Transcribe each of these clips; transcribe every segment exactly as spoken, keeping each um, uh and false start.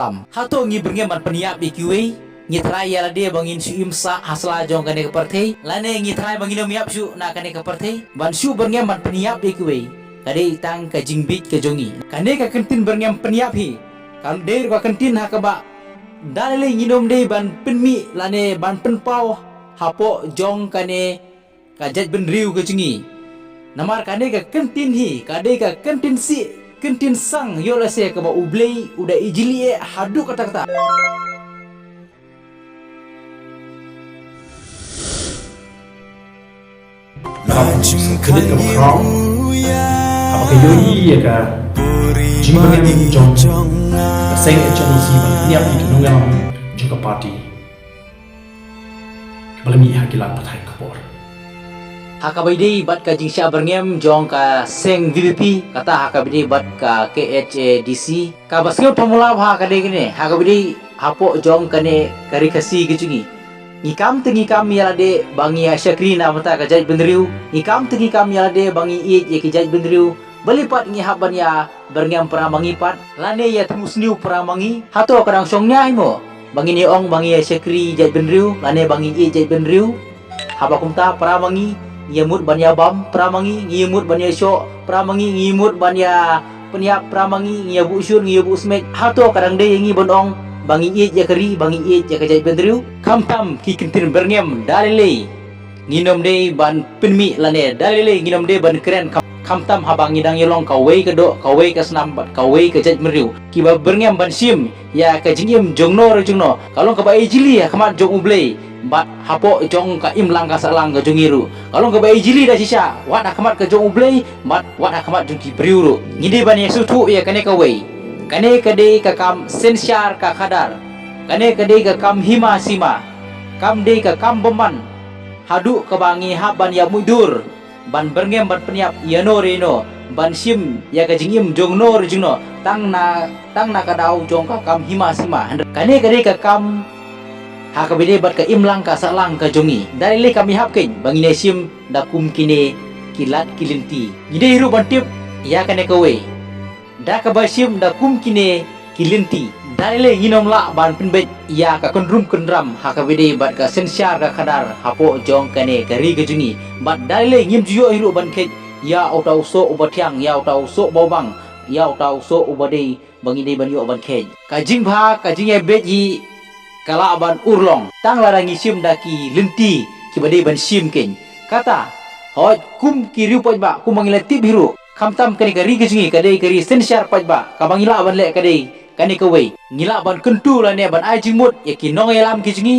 Hato ngi byrngem ban pynïap ïa kiwei? Ngi trai ïa lade ba ngin shu im sah ha sla jong kane ka pyrthei, lane ngi trai ba ngin ym ïap shuh na kane ka pyrthei ban shu byrngem ban pynïap ïa kiwei? Ka dei tang ka jingbit ka jong ngi. Kane ka kyntien byrngem pynïap hi ka dei ruh ka kyntien ha kaba da lei lei ngin ym dei ban pynmih lane ban pynpaw hapoh jong kane ka jaitbynriew ka jong ngi. Namar kane ka kyntien hi ka dei ka kyntien sih, kyntien sang, ïoh lehse kaba U Blei u da ijli eh haduh katta katta. Ka dei kaba khraw haba ka ïohi ïa ka jingbyrngem jong ka seng H N O C ban pynïap ïa ki nongïalam jong ka party kaba la mih ha ki lad pathai ka por. Ha kaba ïadei bad ka jingshah byrngem jong ka seng V P P, kata ha kaba ïadei bad ka K H A D C, kaba sngewthuh mula ha ka dei kane, ha kaba ïadei hapoh jong kane ka ri Khasi ka jong ngi. Ngi kam te ngi kam ïa lade ba ngi ïa shakri na bynta ka jaitbynriew. Ngi kam te ngi kam ïa lade ba ngi ïeit ïa ki jaitbynriew. Balei pat ngi hap ban ïa byrngem para ma ngi pat, lane ïa thmu sniew para ma ngi? Hato ka dang shong nia hi mo ba ngin ïa ong ba ngi ïa shakri jaitbynriew lane ba ngi ïeit jaitbynriew? Haba kumta para ma ngi ngi ïa mut ban ïa bam, para ma ngi ngi ïa mut ban ïa shoh, para ma ngi ngi ïa mut ban ïa pynïap, para ma ngi ngi ïa buh shun, ngi ïa buh smet. Hato ka dang dei ïa ngi ban ong ba ngi ïeit ïa ka ri, ba ngi ïeit ïa ka jaitbynriew? Khamtam ki kyntien byrngem da lei lei ngin ym dei ban pynmih lane da lei lei ngin ym dei ban kren, kham, khamtam haba ngi dang ïalong kawei ka doh, kawei ka snam bad kawei ka jaitbynriew. Kiba byrngem ban shim ïa ka jingim jongno re jongno ka long kaba ijli ha khmat jong U Blei bad hapoh jong ka imlang ka sahlang ka jong ngi ruh ka long kaba ijli da shisha wat ha khmat ka jong U Blei bad wat ha khmat jong ki briew ruh. Ngi dei ban ïa sngewthuh ïa kane kawei. Kane ka dei ka kam synshar ka khadar. Kane ka dei ka kam hima sima. Kam dei ka kam bymman haduh kaba ngi hap ban ïa muidur ban byrngem ban pynïap ïano re ïano, ban shim ïa ka jingim jongno re jongno tang na, tang na ka daw jong ka kam hima sima. Hynrei kane ka dei ka kam ha kaba ïadei bad ka imlang ka sahlang ka jong ngi. Da lei lei kam ïahap keiñ ba ngin ïa shim da kum kine ki lad ki lynti. Ngi dei ruh ban tip ïa kane kawei. Da kaba shim da kum kine ki lynti, da lei lei ngin ym lah ban pynbeit ïa ka kynrum kynram ha kaba ïadei bad ka synshar ka khadar hapoh jong kane ka ri ka jong ngi. Bad da lei lei ngim ju ïoh hi ruh ban kheit ïa uta u soh uba thiang, ïa uta u soh uba bang, ïa uta u soh uba dei ba ngi dei ban ïoh ban kheit. Ka jingbha, ka jingïabeit hi ka lah ban urlong tang lada ngi shim da ki lynti kiba dei ban shim keiñ. Kata hooid kum ki riew paidbah, kum ba ngi la tip hi ruh, khamtam kane ka ri ka jong ngi ka dei ka ri synshar paidbah. Kaba ngi lah ban leh ka dei kane kawei, ngi lah ban kyntu lane ban ai jingmut ïa ki nongïalam ki jong ngi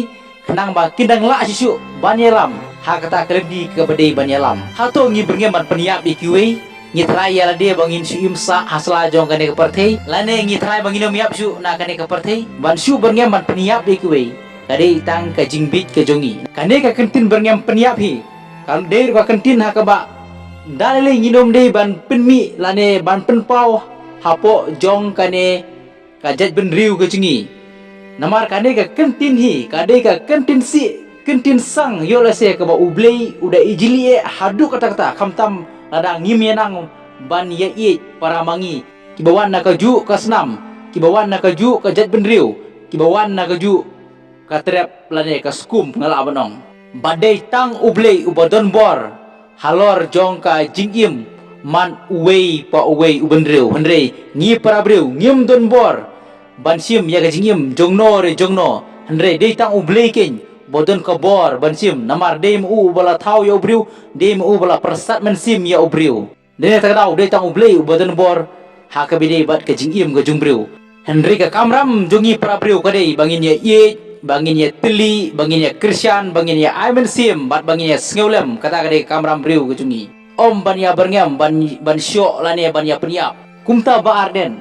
khnang ba kin dang lah shuh shuh ban ïalam ha kata ka lynti kaba dei ban ïalam. Hato ngi byrngem ban pynïap ïa kiwei? Ngi trai ïa lade ba ngin shu im sah ha sla jong kane ka pyrthei, lane ngi trai ba ngin ym ïap shuh na kane ka pyrthei ban shu byrngem ban pynïap ïa kiwei? Ka dei tang ka jingbit ka jong ngi. Kane ka kyntien byrngem pynïap hi ka dei ruh ka kyntien ha kaba da lei lei ngin ym dei ban pynmih lane ban pynpaw hapoh jong kane ka jaitbynriew ka jong ngi. Namar kane ka kyntien hi ka dei ka kyntien sih, kyntien sang, ïoh lehse kaba U Blei u da ijli eh haduh katta katta, khamtam lada ngim ïa nang ban ïa ïeit para ma ngi kiba wan na kajuh ka snam, kiba wan na kajuh ka jaitbynriew, kiba wan na kajuh ka trep lane ka skum, nga lah ban ong. Ba dei tang U Blei uba don bor halor jong ka jingim man uwei pa uwei u bynriew. Hynrei ngi para briew ngim don bor ban shim ïa ka jingim jongno re jongno. Hynrei dei tang U Blei keiñ ba don ka bor ban shim, namar dei ma u uba la thaw ïa u briew, dei ma u uba la pyrsad mynsiem ïa u briew. Dei na kata ka daw dei tang U Blei uba don bor ha kaba ïadei bad ka jingim ka jong u briew. Hynrei ka kamram jong ngi para briew ka dei ba ngin ïa ïeit, ba ngin ïa tylli, ba ngin ïa kyrshan, ba ngin ïa ai mynsiem bad ba ngin ïa sngewlem. Kata ka dei ka kamram briew ka jong ngi. Ym ban ïa byrngem ban, ban shoh lane ban ïa pynïap. Kumta Bah Ardent,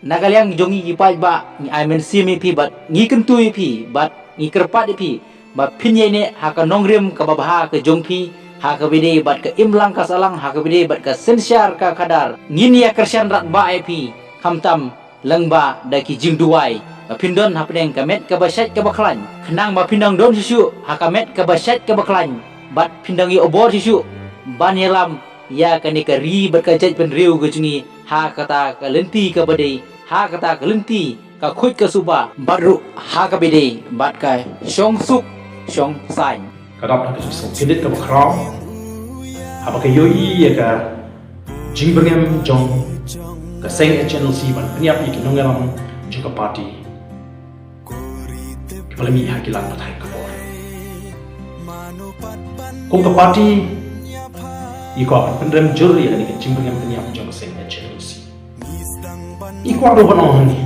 na ka liang jong ngi ki paidbah ngi ai mynsiem ïa phi bad ngi kyntu ïa phi bad ngi kyrpad ïa phi ba phin ïaineh ha ka nongrim kaba bha ka jong phi, ha kaba ïadei bad ka imlang ka sahlang, ha kaba ïadei bad ka synshar ka khadar. Ngin ïa kyrshan radbah ïa phi, khamtam lyngba da ki jingduwai ba phin don hapdeng ka met kaba shait kaba khlaiñ, khnang ba phin nang don shuh shuh ha ka met kaba shait kaba khlaiñ bad phin dang ïoh bor shuh shuh ban ïalam ïa kane ka ri bad ka jaitbynriew ka jong ngi ha kata ka lynti kaba dei, ha kata ka lynti ka khuid ka suba bad ruh ha kaba ïadei bad ka shongsuk shongsaiñ. Ka dap ha ka jingsngewsih kaba khraw haba ka ïohi ïa ka jingbyrngem jong ka seng H N L C ban pynïap ïa ki nongïalam jong ka party kiba la mih ha ki lad pathai ka por. Kum ka party, ngi kwah ban pynrem jur ïa kane ka jingbyrngem pynïap jong ka seng H N L C. Ngi kwah ruh ban ong hangne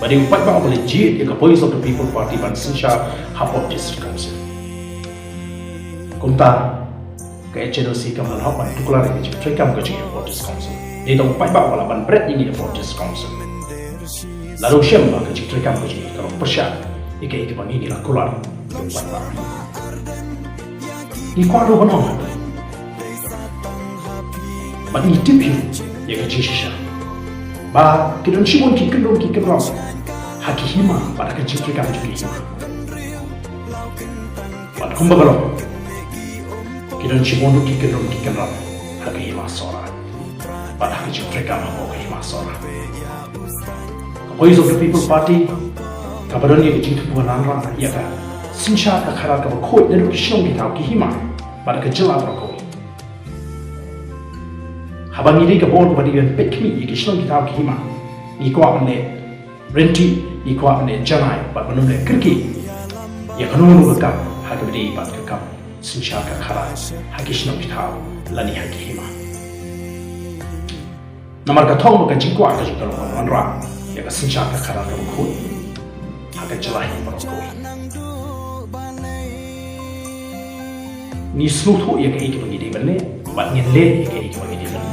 ba dei u paidbah uba la jied ïa ka Voice of the People Party ban synshar hapoh District Council. Kumta ka H N L C kam lah ban hok ban tuklar ïa ka jingtrei kam ka jong ngi hapoh District Council. Dei tang u paidbah uba lah ban bret ïa ngi hapoh District Council. Lada u shem ba ka jingtrei kam ka jong ngi ka long pyrshah ïa kaei kaba ngi la kular ïa u paidbah. Ngi kwah ruh ban ong bad ngi tip ïa ka jingshisha ba ki don shibun ki kynrum ki kynram ha ki hima bad ha ka jingtrei kam jong ki hima. Bad kumba ka long, ki don shibun ruh ki kynrum ki kynram ha ka hima Sohra bad ha ka jingtrei kam hapoh ka hima Sohra. Ka Voice of the People Party kaba don ïa ka jingthmu ban wanrah ïa ka synshar ka khadar kaba khuid naduh ki shnong ki thaw ki hima bad ka jylla baroh kawei. Haba ngi dei ka bor kaba dei ban peit khmih ïa ki shnong ki thaw ki hima, ngi kwah ban leh ryntih, ngi kwah ban leh janai bad ban ym leh kyrkieh ïa kano kano ka kam ha kaba dei bad ka kam synshar ka khadar ha ki shnong ki thaw lane ha ki hima. Namar ka thong ba ka jingkwah ka jong ngi ka long ban wanrah ïa ka synshar ka khadar kaba khuid ha ka jylla hi baroh kawei. Ngi sngewthuh ïa kaei kaba ngi dei ban leh bad ngin leh ïa kaei kaba ngi dei ban leh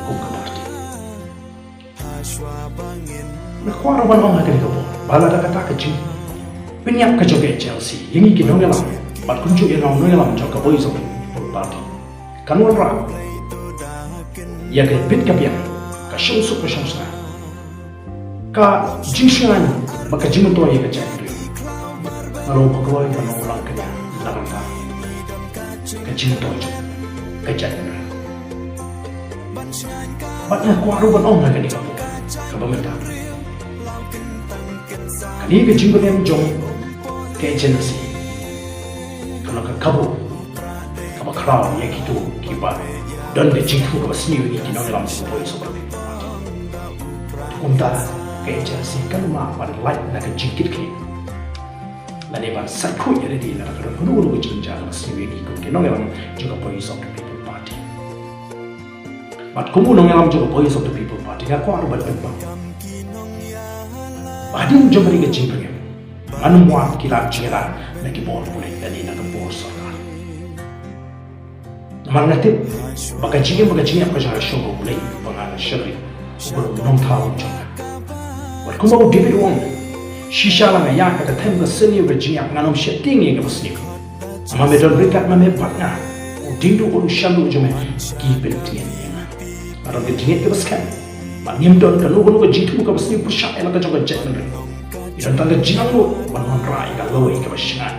kum ka party. Nga kwah ruh ban ong ha kane ka por ba lada kata ka jingpynïap ka jong ka H N L C ïa ngi ki nongïalam bad kumjuh ïa nga u nongïalam jong ka Voice of the People Party kan wanrah ïa ka bit ka biang, ka shongsuk ka shongsaiñ, ka jingshngaiñ bad ka jingmyntoi ïa ka jaitbynriew, nga long ba kloi ban long u langkñia na ka bynta ka jingmyntoi jong ka jaitbynriew. Bad nga kwah ruh ban ong ha kane ka por kaba mynta, kane ka jingbyrngem jong ka H N L C ka long ka kabu kaba khraw ïa kito kiba don ka jingthmu kaba sniew ïa ngi ki nongïalam jong ka Voice of the People Party. Kumta ka H N L C kam lah ban lait na ka jingkitkhlieh lane ban sait khuid ïa lade lada ka don kano kano ka jingjia kaba sniew ïa ngi kum ki nongïalam jong ka Voice of the People Party. Bad kum u nongïalam jong ka Voice of the People Party nga kwah ruh ban pynpaw ba hadien jong kane ka jingbyrngem ngan ym wad ki lad jingïada na ki bor pulit lane na ka bor sorkar. Namar nga tip ba ka jingim bad ka jingïap ka jong nga sha U Blei uba nga la shakri, uba long u nongthaw jong nga. Bad kumba u David u ong, shisha la nga ïaid ha ka them ka sniew ka jingïap, ngan ym sheptieng ïa kaba sniew. Namar me don ryngkat ma me bad nga, u diengduh bad u shanduh jong me ki pyntngen ïa nga. Nga don ka jingngeit kaba skhem ba ngim don kano kano ka jingthmu kaba sniew pyrshah ïa la ka jong ka jaitbynriew. Ngi don tang ka jingangnud ban wanrah ïa ka lawei kaba shngaiñ